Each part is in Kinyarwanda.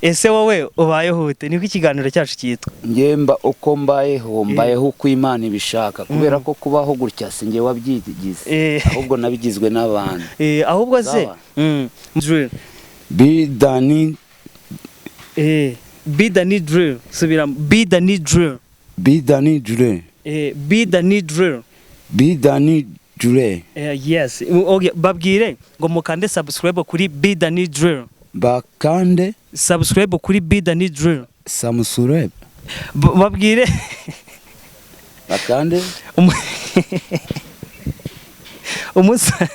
Ese wowe ubayeho ute? Niko ikiganiro cyacu cyitwa. Ngemba uko mbayeho, mbayeho uko Imana ibishaka, kubera ko kubaho gutya si njye wabyigize, ahubwo nabigizwe n'abantu. Ahubwo se drill. Bidani. Bidani drill, subira. Bidani drill. Bidani drill. Bidani drill. Bidani drill. Yes. Okay, babwire ngo mukande subscribe kuri Bidani drill. Bakande subscribe kuri Bidani drill. Samusureb. Babwire bakande umusa.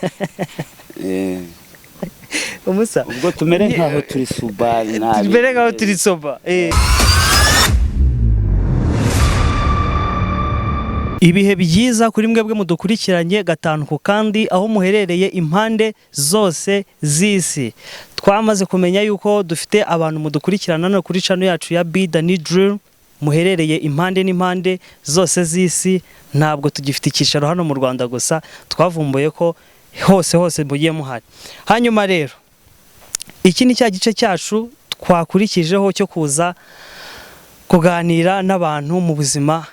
Umusa. Ubwo tumere nkaho turi subari nabi. Tumere nkaho turi soba. Ibihe byiza kuri mwebwe mudukurikiranye gatanu ku kandi aho muherereye impande zose z'isi. Twamaze kumenya yuko dufite abantu mudukurikirana no kuri channel yacu ya Bidani Drill, muherereye impande n'impande zose z'isi. Ntabwo tugifite icyicaro hano mu Rwanda gusa, twavumbuye ko hose hose mugiye muhari. Hanyuma rero iki ni cya gice cyacu twakurikijeho cyo kuza kuganira n'abantu mu buzima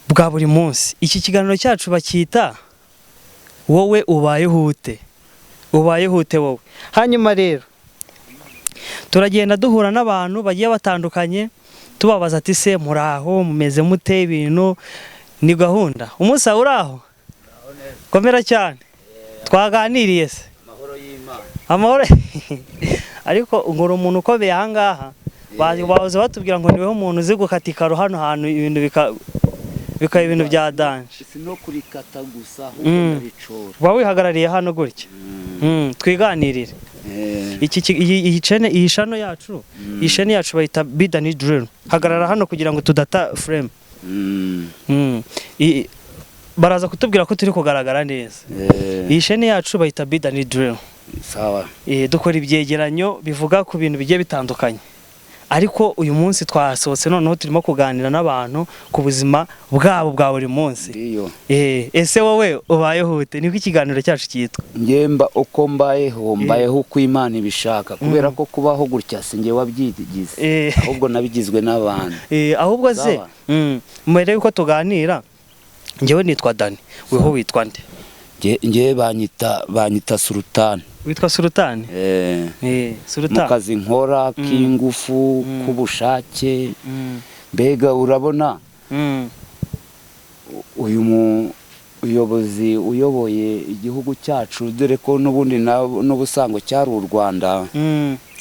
bwa buri munsi. Iki kiganiro cyacu bacyita wowe ubayeho ute, ubayeho ute wowe. Hanyuma rero turagenda duhura n'abantu bagiye batandukanye, tubabaza ati se muraho, mumeze mute, ibintu ni gahunda. Umusa uraho? Komera cyane. Twaganiriye se? Amahoro y'Imana. Amahoro. Ariko ngora umuntu ukomeye aha ngaha, bahoze batubwira ngo niweho umuntu uzi gukata ikaro hano hantu ibintu bikaba ibintu bya danje. Si no kurikata gusa ahubwo ndabicora. Uba wihagarariye hano gutya. Twiganirire. Iki iyi shano yacu, iyi shene yacu bayita Bidani Drill. Hagarara hano kugira ngo tudata frame. Baraza kutubwira ko turi kugaragara neza. Iyi shene yacu bayita Bidani Drill. Sawa. Dukora ibyegeranyo bivuga ku bintu bigiye bitandukanye. Ariko uyu munsi twasohotse noneho turimo kuganira n'abantu ku buzima bwabo bwa buri munsi. Ese wowe ubayeho ute? Niko ikiganiro cyacu cyitwa. Ngemba uko mbayeho, mbayeho uko Imana ibishaka, kubera ko kubaho gutya si njye wabyigize, ahubwo nabigizwe n'abantu. Ahubwo se mbere yuko tuganira, njyewe nitwa Dani, weho witwa nde? Njye banyita Sultani. Witwa Sultani? Sultani. Mu kazi nkora k'ingufu, k'ubushake. Mbega urabona uyu muyobozi uyoboye igihugu cyacu, dore ko n'ubundi n'ubusango cyari u Rwanda,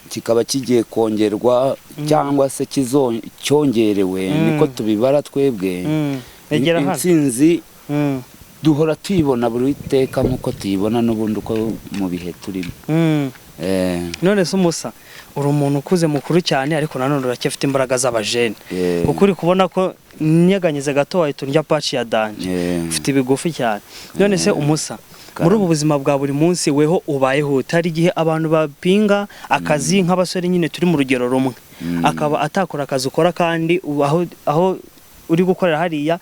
kikaba kigiye kongerwa cyangwa se cyongerewe, niko tubibara twebwe. Intsinzi duhora tuyibona buri iteka nkuko tuyibona n'ubundi uko mu bihe turimo. None se umusa, uri umuntu ukuze mukuru cyane, ariko nanone uracyafite imbaraga z'abajene. Kuko uri kubona ko nyeganyize gato wahita urya patch ya danje. Ufite ibigufi cyane. None se umusa, muri ubu buzima bwa buri munsi weho ubayeho ute? Hari igihe abantu bapinga akazi nk'abasore nyine turi mu rugero rumwe, akaba atakora akazi ukora, kandi aho uri gukorera hariya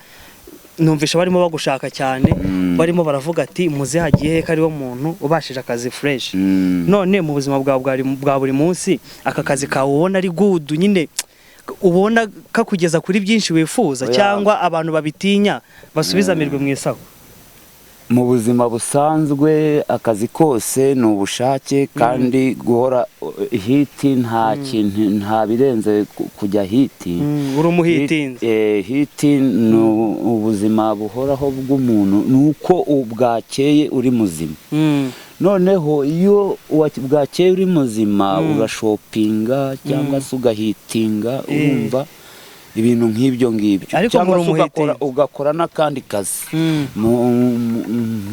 numvisha barimo bagushaka cyane, barimo baravuga ati muze hagiye he kariwo muntu ubashije akazi fresh. None mu buzima bwa buri munsi aka kazi kawe ubona ari good nyine, ubona kakugeza kuri byinshi wifuza, cyangwa abantu babitinya basubizamirwe mu isaho? Mu buzima busanzwe akazi kose ni ubushake, kandi guhora hiti nta kintu, nta birenze kujya hiti. Uri umuhitinzi. Hiti ni ubuzima buhoraho bw'umuntu, ni uko ubwakeye uri muzima. Noneho iyo bwakeye uri muzima urashopinga cyangwa se ugahitinga, urumva ibintu nk'ibyo ngibyo, cyangwa se ugakora n'akandi kazi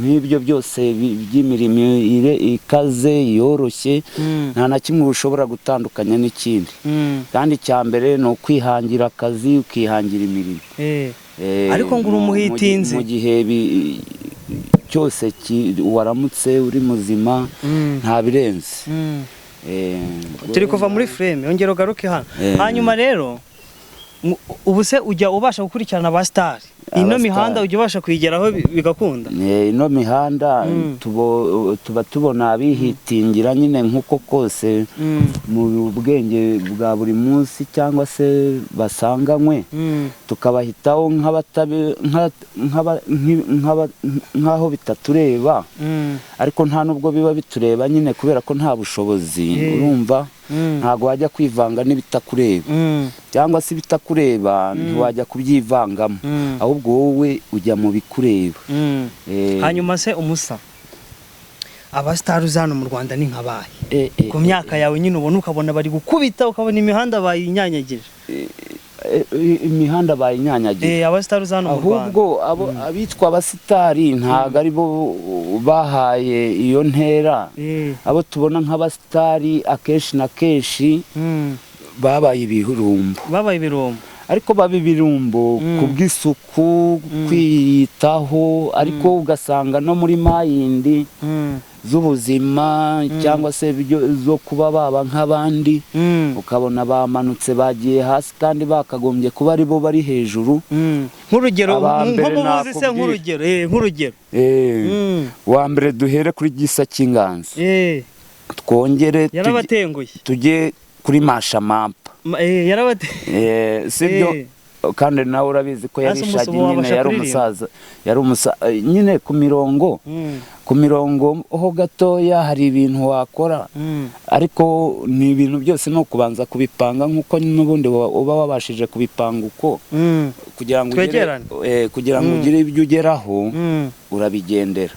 nk'ibyo byose by'imirimo ikaze yoroshye, nta na kimwe ushobora gutandukanya n'ikindi. Kandi icya mbere ni ukwihangira akazi, ukihangira imirimo. Ariko ngo uri umuhitinzi mu gihe cyose waramutse uri muzima, nta birenze. Turi kuva muri frame, yongera ugaruke hano. Hanyuma rero ubu se ujya ubasha gukurikirana ba star? Ino Abasitari. mihanda ujya ubasha kuyigeraho bigakunda? Ino mihanda tuba tubona abihitingira nyine nk'uko kose mu bwenge bwa buri munsi cyangwa se basanganywe, tukabahitaho nk'aho bitatureba, ariko nta nubwo biba bitureba nyine kubera ko nta bushobozi. Urumva, ntabwo wajya kwivanga n'ibitakureba, cyangwa se ibitakureba ntiwajya kubyivangamo, ahubwo wowe ujya mu bikureba. Hanyuma se umusa, abasitari uzi hano mu Rwanda ni nkabahe ku myaka yawe nyine ubona, ukabona bari gukubita, ukabona imihanda bayinyanyagije? Imihanda bayinyanyagiye. Abasitari uzi hano mu Rwanda. Ahubwo abo abitwa abasitari ntabwo ari bo bahaye iyo ntera. Abo tubona nk'abasitari akenshi na kenshi babaye ibirumbo. Babaye ibirumbo. Ariko baba ibirumbo ku bw'isuku, kwiyitaho, ariko ugasanga no muri mind z'ubuzima cyangwa se zo kuba baba nk'abandi, ukabona bamanutse bagiye hasi kandi bakagombye kuba ari bo bari hejuru. Nk'urugero, Aba nko mbere mubuzi se? nakubwira. Nk'urugero. Wa mbere, duhere kuri Gisa cy'Inganzo, twongere Yarabatenguye. tujye kuri Mashamampa. Sibyo? Kandi nawe urabizi ko yari Hasi ishagi umusubo nyine wabasha yari kuririmba. umusaza, yari umusa nyine ku mirongo, ku mirongo ho gatoya hari ibintu wakora, ariko ni ibintu byose ni ukubanza kubipanga nk'uko n'ubundi uba wabashije kubipanga uko kugira ngo ugere Twegerane. Kugira ngo ugire ibyo ugeraho, urabigendera,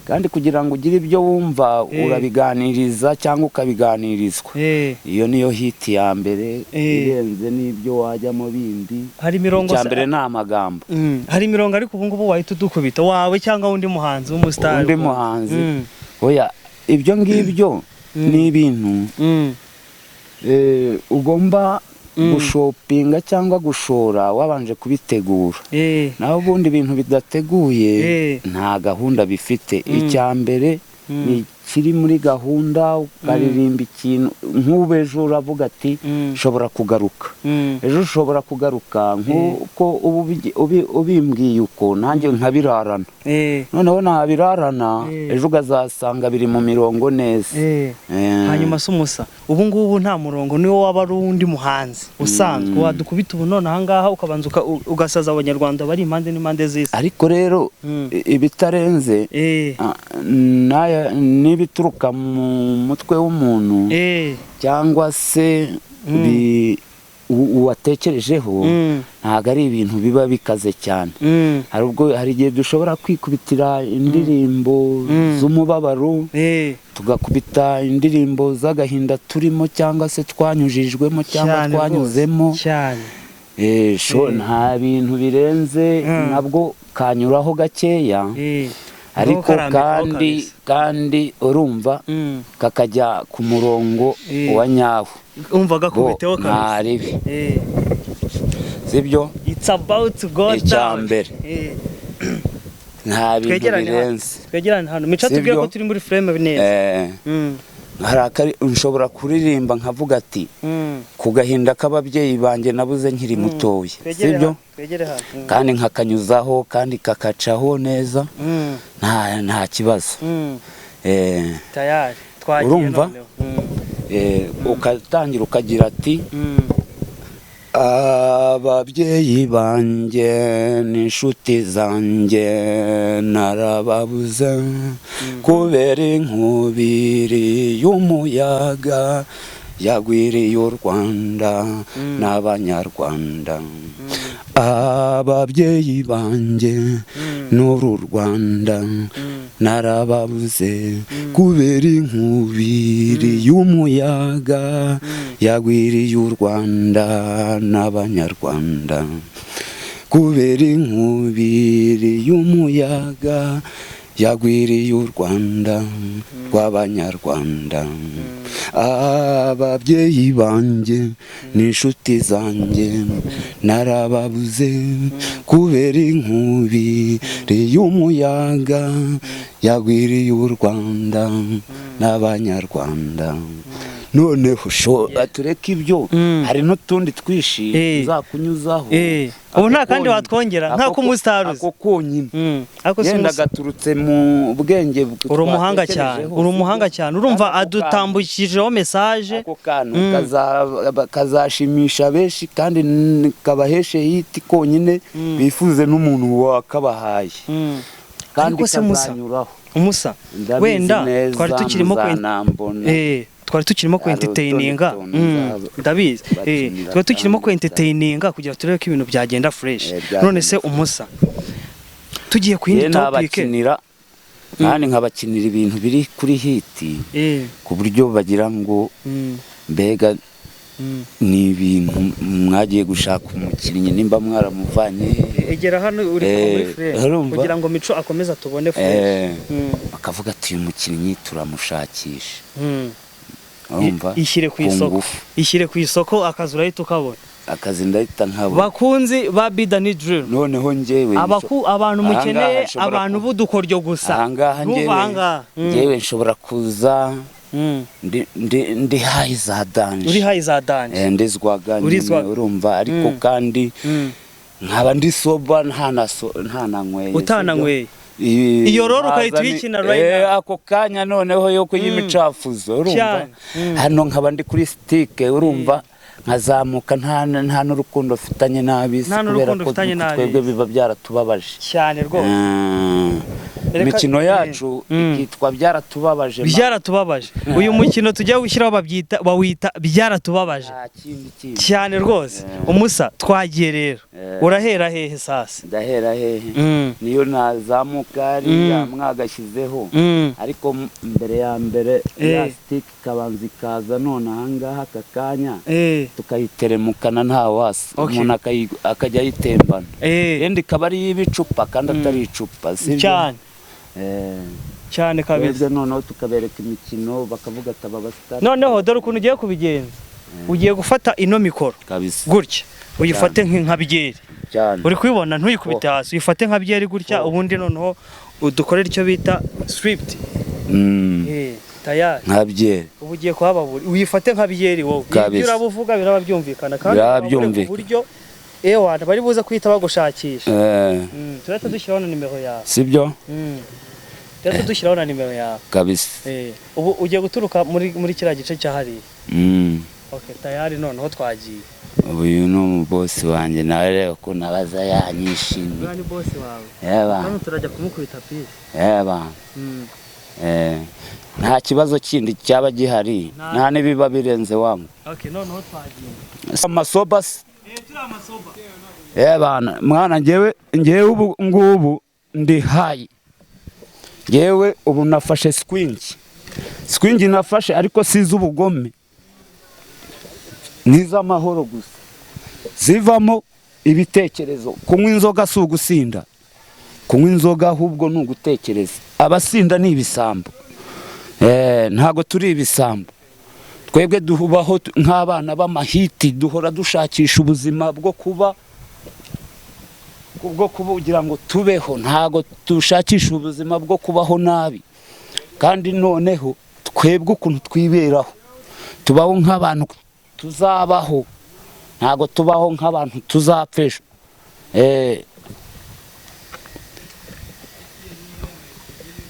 kandi kugira ngo ugire ibyo wumva, urabiganiriza cyangwa ukabiganirizwa. Iyo niyo hit ya mbere irenze n'ibyo wajyamo bindi. Hari imirongo Icya mbere ni amagambo. Hari imirongo, ariko ubu ngubu wahita udukubita wawe cyangwa undi muhanzi w'umusitari? Undi muhanzi? Oya, ibyo ngibyo ni ibintu ugomba gushopinga cyangwa gushora wabanje kubitegura. Naho ubundi ibintu bidateguye nta gahunda bifite. Icya mbere ni kiri muri gahunda, ukaririmba ikintu nk'ubu ejo uravuga ati nshobora kugaruka, ejo ushobora kugaruka nk'uko uba ubimbwiye uko, nanjye nkabirarana, noneho nabirarana, ejo ukazasanga biri mu mirongo neza. Hanyuma se umusa, ubu ngubu nta murongo niwo waba ari uwundi muhanzi usanzwe wadukubita ubu none ahangaha, ukabanza ugasaza Abanyarwanda bari impande n'impande z'isi? Ariko rero ibitarenze n'ibituruka mu mutwe w'umuntu cyangwa se uwatekerejeho, ntabwo ari ibintu biba bikaze cyane. Hari ubwo, hari igihe dushobora kwikubitira indirimbo z'umubabaro, tugakubita indirimbo z'agahinda turimo cyangwa se twanyujijwemo cyangwa Cyane rwose. twanyuzemo. Cyane. Sho nta bintu birenze, nabwo kanyuraho gakeya, ariko Karambikaho kandi kabisa. kandi urumva kakajya ku murongo wa nyawo. Umva, Bo gakubiteho kabisa. Ntaribi, sibyo? It's about to go Icya down. mbere, nta bintu Twegerane hano. birenze. Twegerane hano, Mico, Sibyo? tubwire ko turi muri frame neza. Hari akari nshobora kuririmba nkavuga ati ku gahinda k'ababyeyi banjye nabuze nkiri mutoya, Twegere sibyo? hano, twegere hano. Kandi nkakanyuzaho kandi kakacaho neza, nta kibazo. Tayari twagiye. Urumva? Noneho. Ugatangira ukagira ati ababyeyi banjye n'inshuti zanjye narababuze kubera inkubiri y'umuyaga yagwiriye u Rwanda n'Abanyarwanda. Ababyeyi banjye n'uru Rwanda narababuze kubera inkubiri y'umuyaga yagwiriye u Rwanda n'Abanyarwanda, kubera inkubiri y'umuyaga yagwiriye u Rwanda rw'Abanyarwanda. Ababyeyi banjye n'inshuti zanjye narababuze kubera inkubiri y'umuyaga yagwiriye u Rwanda n'Abanyarwanda. Noneho sho tureke ibyo, hari n'utundi twishi tuzakunyuzaho. Ubu nta kandi watwongera, nka k'umustar uzi. Ako konyine. Ariko si Yenda umusa- gaturutse mu bwenge Uri umuhanga cyane, twatekerejeho, uri umuhanga sibyo? cyane. Urumva Ako kantu- adutambukijeho message. Ako kantu kazashimisha benshi kandi kabaheshe hit konyine, bifuze n'umuntu wakabahaye kandi Ariko se Musa, kazanyuraho. Umusa, Ndabizi wenda neza, twari tukirimo muzanambona. Twari tukirimo Hari kwentertaininga. utundi tuntu Ndabizi. bakinira Twari tukirimo kandi kwentertaininga kugira turebe ko ibintu byagenda fresh. Byagenda None se umusa, tugiye ku yindi Ye topic. Nabakinira kandi nkabakinira ibintu biri kuri hit ku buryo bagira ngo mbega ni ibintu mwagiye gushaka umukinnyi nimba mwaramuvanye hehe. Egera hano, uri kuva muri frame Urumva? kugira ngo Mico akomeze atubone fresh. Bakavuga ati: "Uyu mukinnyi turamushakisha." Urumva? Ishyire ku isoko. Ngufu. Ishyire ku isoko, akazi urahita ukabona. Akazi ndahita nkabona. Bakunzi ba Bidani Drill, Noneho njyewe abantu ahangaha mukeneye nshobora abantu b'udukoryo gusa, ahangaha ntuva njyewe ahangaha. Njyewe nshobora kuza ndi high za danger. Uri high za danger. Ndizwaga Uri nyine, zwaga. urumva, ariko kandi nkaba ndi sober, ntananyweye. Utananyweye. Sibyo? Iyo rero ukahita Nkaza uyikina right now. Ako kanya noneho yo kuyimicafuzo, urumva, Cyane. Hano nkaba ndi kuri stick, urumva, nkazamuka nta n'urukundo mfitanye n'ab'isi, Nta kubera n'urukundo ko ufitanye n'ab'isi. twebwe biba byaratubabaje. Cyane rwose. Imikino yacu ikitwa "Byaratubabaje". Byaratubabaje. Uyu mukino tujya gushyiraho babyita, bawita "Byaratubabaje". Nta kindi kindi. Cyane rwose. Umusa, twagiye rero. Urahera hehe sasa? Ndahera hehe? Niyo nazamuka hariya mwagashyizeho, ariko mbere ya mbere ya stick ikabanza ikaza none ahangaha aka kanya, tukayiteremukana nta wasi, umuntu akajya ayitembana, yenda ikaba ari iy'ibicupa kandi atari icupa, sibyo? Cyane. Cyane kabisa. Twebwe noneho tukabereka imikino, bakavuga ati: "Aba basitari." Noneho dore ukuntu ugiye kubigenza: ugiye gufata ino mikoro Kabisa. gutya, uyifate nka byeri. Cyane. Uri kubibona? Ntuyikubite hasi, uyifate nka byeri gutya. Oh. Ubundi noneho udukorere icyo bita script. Tayari. Nka byeri. Ubu ugiye kuhababura, uyifate nka byeri wowe. Kabisa. Ibyo uraba uvuga biraba byumvikana kandi Biraba uraba uri ku byumvikana. buryo ewana bari buze kuhita bagushakisha. Turahita dushyiraho na nimero yawe. Sibyo? Turahita dushyiraho na nimero yawe. Kabisa. Ubu ugiye guturuka muri kiriya gice cya hariya. Okay, tayari, noneho twagiye. Ubu uyu ni umubosi wanjye nawe, reba ukuntu abaza yanyishimiye. Uriya ni bosi wawe? Yeba. Hano turajya kumukubita pisi. Yeba. Nta kibazo kindi cyaba gihari, nta n'ibiba birenze wangu. Okay, noneho twagiye. Amasoba se? Turi amasoba. Bana mwana, njyewe ubu ngubu ndi high. Njyewe ubu nafashe swingi, swingi nafashe, ariko si iz'ubugome, ni iz'amahoro gusa zivamo ibitekerezo. Kunywa inzoga si ugusinda, kunywa inzoga ahubwo ni ugutekereza. Abasinda ni ibisambo. Ntago turi ibisambo twebwe, duhubaho nk'abana b'amahiti, duhora dushakisha ubuzima bwo kugira ngo tubeho. Ntago dushakisha ubuzima bwo kubaho nabi. Kandi noneho twebwe ukuntu twiberaho, tubaho nk'abantu tuzabaho, ntago tubaho nk'abantu tuzapfa ejo.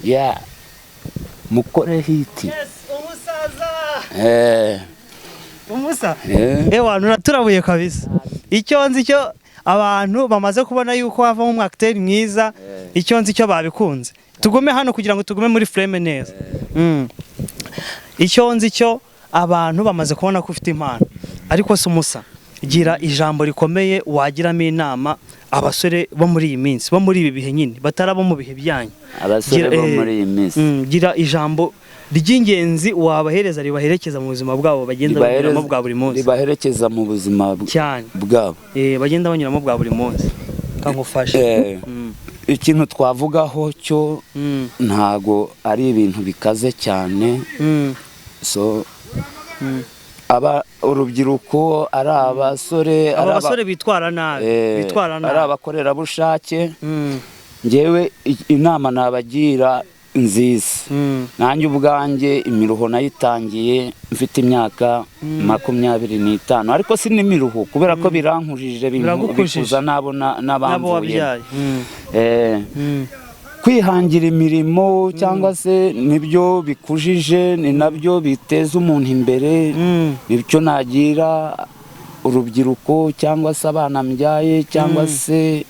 Yeah. Mukore hit. Yes, umusaza. Umusa. Ewa, uraturabuye kabisa. Icyo nzi cyo, abantu bamaze kubona yuko havamo umu acteur mwiza. Icyo nzi cyo, babikunze. Tugume hano kugira ngo tugume muri frame neza. Icyo nzi cyo, abantu bamaze kubona ko ufite impano. Ariko se umusa, gira ijambo rikomeye wagiramo inama abasore bo muri iyi minsi, bo muri ibi bihe nyine, batarabo mu bihe byanyu. Abasore bo muri iyi minsi. Gira ijambo ry'ingenzi wabahereza ribaherekeza mu buzima bwabo bagenda banyuramo bwa buri munsi. Ribaherekeza mu buzima Cyane. bwabo. Bagenda banyuramo bwa buri munsi, kankufashe. Ikintu twavugaho cyo, ntago ari ibintu bikaze cyane. So aba urubyiruko, ari abasore, Aba ari basore bitwara nabi, bitwara ari nabi. abakorerabushake, ngewe inama nabagira nziza. Nanjye ubwanjye imiruho nayitangiye mfite imyaka 25, ariko si n'imiruho kubera ko birankujije, Biragukujije. bikuza n'abo N'abo n'abamvuyemo. wabyaye. Kwihangira imirimo cyangwa se nibyo bikujije, ni nabyo biteza umuntu imbere. Nibyo nagira urubyiruko cyangwa se abana mbyaye cyangwa se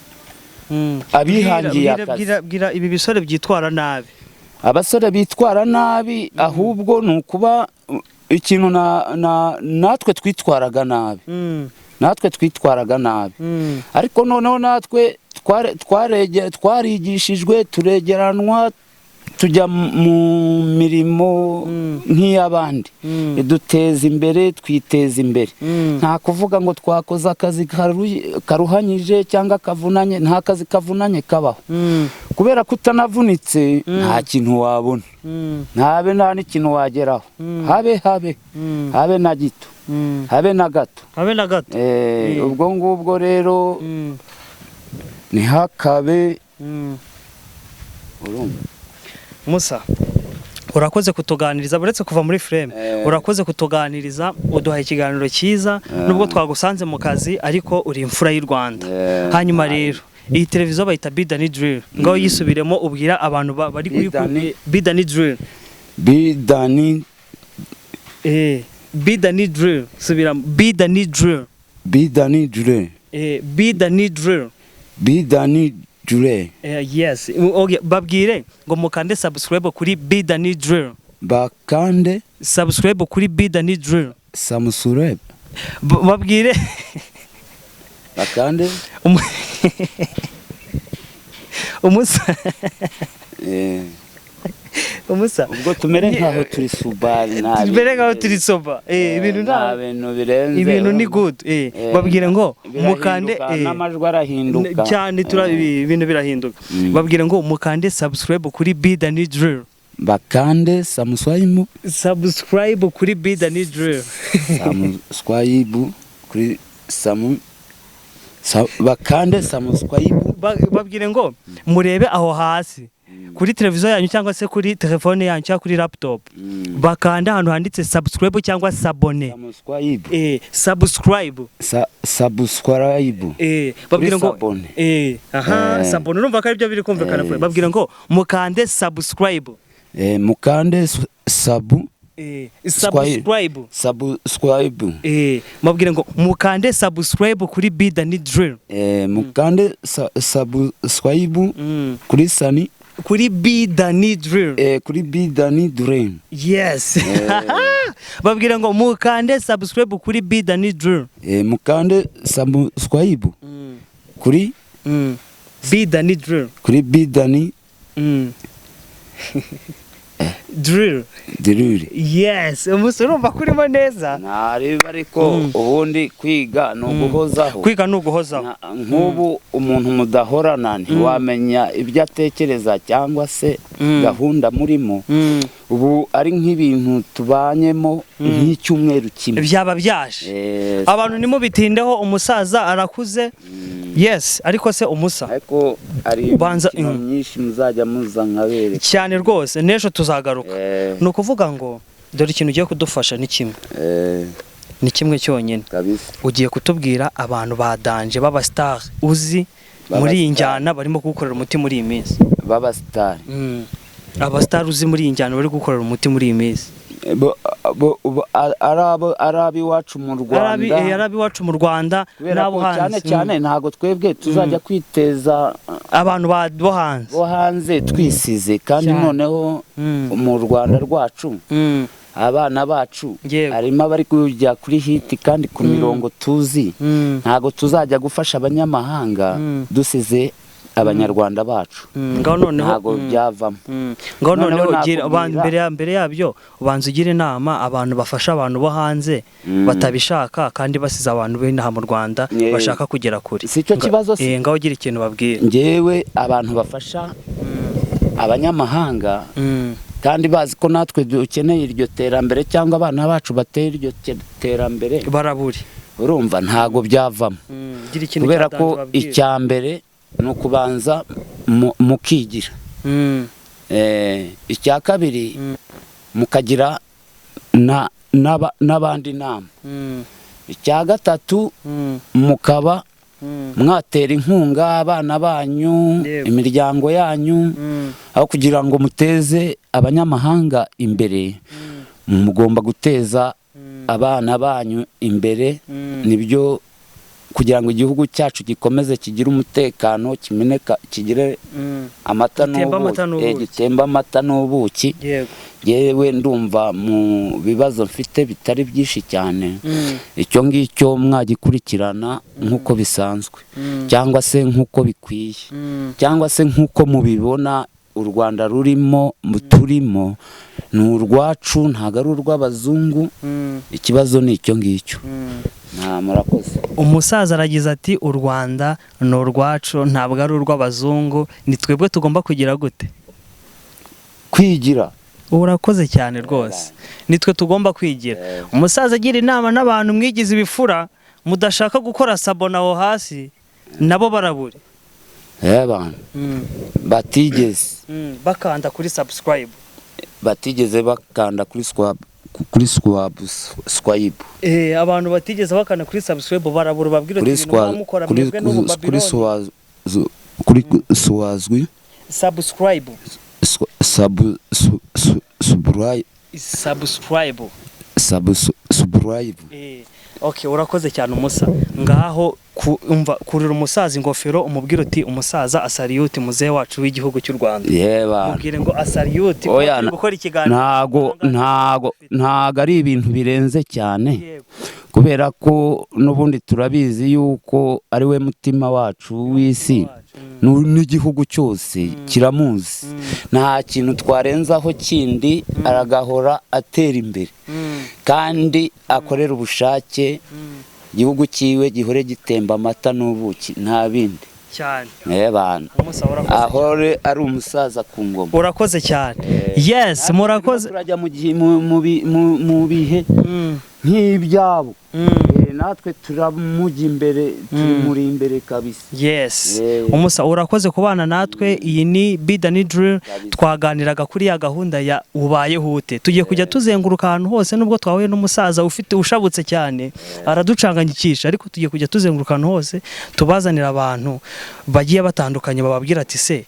abihangiye akazi. Bwira ibi bisore byitwara nabi. Abasore bitwara nabi, ahubwo ni ukuba ikintu natwe twitwaraga nabi. Natwe twitwaraga nabi, ariko noneho natwe twarigishijwe, turegeranwa, tujya mu mirimo nk'iy'abandi, iduteza imbere, twiteza imbere. Nta kuvuga ngo twakoze akazi karuhanyije cyangwa kavunanye, nta kazi kavunanye kabaho, kubera ko utanavunitse nta kintu wabona, ntabe nta n'ikintu wageraho, habe habe habe na gito, habe na gato. Habe na gato. Ubwo ngubwo rero ntihakabe. Urumva? Musa, urakoze kutuganiriza, uretse kuva muri frame. Urakoze kutuganiriza, uduha ikiganiro cyiza nubwo twagusanze mu kazi, ariko uri imfura y'u Rwanda. Hanyuma rero iyi televiziyo bayita Bidani Drill, ngaho yisubiremo ubwira abantu bari kuri Bidani- Bidani Drill. Bidani. Bidani Drill, subiramo Bidani Drill. Bidani Drill. Bidani Drill. Bidani Drill. Yes, okay, babwire ngo mukande subscribe kuri Bidani Drill. Bakande Subscribe kuri Bidani Drill. Samusureb. Babwire Bakande Umusa. Umusa. Ubwo tumere nkaho turi subari nabi. Tumere nkaho turi soba, ibintu nta bintu birenze. Ibintu ni good. Babwire ngo mukande Birahinduka, n'amajwi arahinduka. Cyane, ibintu birahinduka. Babwire ngo mukande subscribe kuri Bidani Drill. Bakande samuswayimu. Subscribe kuri Bidani Drill. Samuswayibu kuri samu bakande samuswayibu. Babwire ngo murebe aho hasi kuri televiziyo yanyu cyangwa se kuri telefone yanyu cyangwa kuri laptop, bakanda ahantu handitse subscribe cyangwa s'abonner. Samuswayibu. Subscribe. Subscribe. Babwire ngo S'abonner. Aha, s'abonner, urumva ko aribyo biri kumvikana. Babwire ngo mukande subscribe. Mukande sabu Subscribe. Subscribe. Babwire ngo mukande subscribe kuri Bidani Drill. Mukande subscribe kuri sani Kuri Bidani Drill. Kuri Bidani Drill. Yes, babwire ngo mukande subscribe kuri Bidani Drill. Mukande subscribe kuri Bidani Drill. Kuri Bidani Drill. Drill. Yes, umusore, urumva ko urimo neza. Ntareba, ariko ubundi kwiga ni uguhozaho. Kwiga ni uguhozaho. Nk'ubu umuntu mudahorana ntiwamenya ibyo atekereza cyangwa se gahunda murimo. Ubu ari nk'ibintu tubanyemo nk'icyumweru kimwe. Byaba byaje. Abantu ntimubitindeho, umusaza arakuze. Yes, ariko se umusa, Ariko hari Banza- imikino myinshi muzajya muza nkabereka. Cyane rwose, n'ejo tuzagaruka. Ni ukuvuga ngo dore ikintu ugiye kudufasha ni kimwe, ni kimwe cyonyine. Kabisa. Ugiye kutubwira abantu ba danger b'abasitari uzi muri iyi B'abastar. njyana barimo kugukorera umuti muri iyi minsi. B'abasitari. Abasitari uzi muri iyi njyana bari gukorera umuti muri iyi minsi. Ari ab'iwacu mu Ari Rwanda. ab'iwacu mu Rwanda Kubera n'abo ko cyane hanze. cyane ntabwo twebwe tuzajya kwiteza Abantu bo hanze. Bo hanze twisize kandi Cyane. noneho mu Rwanda rwacu abana bacu harimo abari kujya kuri hit kandi ku mirongo tuzi. Ntabwo tuzajya gufasha abanyamahanga dusize abanyarwanda bacu. Ngaho noneho Ntabwo byavamo. Ngaho Noneho noneho gira nakubwira- mbere yabyo ubanza ugire inama abantu bafasha abantu bo hanze batabishaka kandi basize abantu b'inaha mu Rwanda bashaka kugera kure. Si cyo kibazo se? Ngaho ugira ikintu babwira. Njyewe abantu bafasha abanyamahanga kandi bazi ko natwe dukeneye iryo terambere cyangwa abana bacu bateye iryo terambere, Baraburi. urumva ntago byavamo. Gira ikintu Kubera cya ko danger babwira. icya mbere ni ukubanza mukigira. Icya kabiri, mukagira n'abandi inama. Icya gatatu, mukaba mwatera inkunga abana banyu, imiryango yanyu, aho kugira ngo muteze abanyamahanga imbere, mugomba guteza abana banyu imbere. Nibyo, kugira ngo igihugu cyacu gikomeze kigire umutekano, kimeneka, kigire amata Gitemba amata n'ubuki, n'ubuki. Gitemba amata n'ubuki. Yewe, ndumva mu bibazo mfite bitari byinshi cyane. Icyo ngicyo mwagikurikirana nk'uko bisanzwe, cyangwa se nk'uko bikwiye, cyangwa se nk'uko mubibona. U Rwanda rurimo, turimo, ni urwacu, ntabwo ari urw'abazungu. Ikibazo ni icyo ngicyo. Nta, murakoze. Umusaza aragize ati: "U Rwanda ni urwacu, ntabwo ari urw'abazungu, ni twebwe tugomba kugira gute?" Kwigira. Urakoze cyane rwose, nitwe tugomba kwigira. Umusaza agira inama n'abantu mwigize ibifura, mudashaka gukora s'abonner aho hasi, nabo barabure. Abantu batigeze Bakanda kuri subscribe. Batigeze bakanda kuri swayibu. Abantu batigeze bakanda kuri subscribe barabura, babwira Kuri ati ibintu muba mukora kuri mwebwe n'ubu kuri Babylon. Kuri swazwi. Subscribe. Sabu su, Subscribe. Sabu subscribe. Okay, urakoze cyane umusa. Ngaho umva, kurira umusaza ingofero, umubwire uti: "Umusaza, asalute, muzehe wacu w'igihugu cy'u Rwanda." Yeba. Mubwire ngo asalute. Oya, turi gukora ikiganiro. Ntago ari ibintu birenze cyane, kubera ko n'ubundi turabizi yuko ari we mutima wacu w'isi, n'igihugu cyose kiramuzi. Nta kintu twarenzaho kindi. Aragahora atera imbere kandi akorera ubushake igihugu cyiwe, gihore gitemba amata n'ubuki, nta bindi. Cyane. Bantu Umusa, urakoze. Ahore ari umusaza ku ngoma. Urakoze cyane. Yes, murakoze. Turajya mu gihe mu bihe nk'ibyabo. Natwe turamujya imbere, tumuri imbere kabisa. Yes. Umusa, urakoze kubana natwe. Iyi ni Bida ni Drill. Twaganiraga kuri ya gahunda ya ubayeho ute. Tugiye kujya tuzenguruka ahantu hose, nubwo twahuye n'umusaza ufite ushabutse cyane araducanganyikisha, ariko tugiye kujya tuzenguruka ahantu hose, tubazanira abantu bagiye batandukanye, bababwira ati: "Se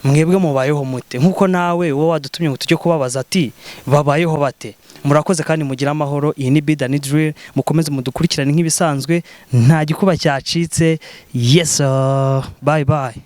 mwebwe mubayeho mute?" Nk'uko nawe wowe wadutumye ngo tujye kubabaza ati: "Babayeho bate?" Murakoze kandi mugire amahoro. Iyi ni Bida ni Drill, mukomeze mudukurikirane nk'ibisanzwe, nta gikuba cyacitse. Yes sir. Bye bye.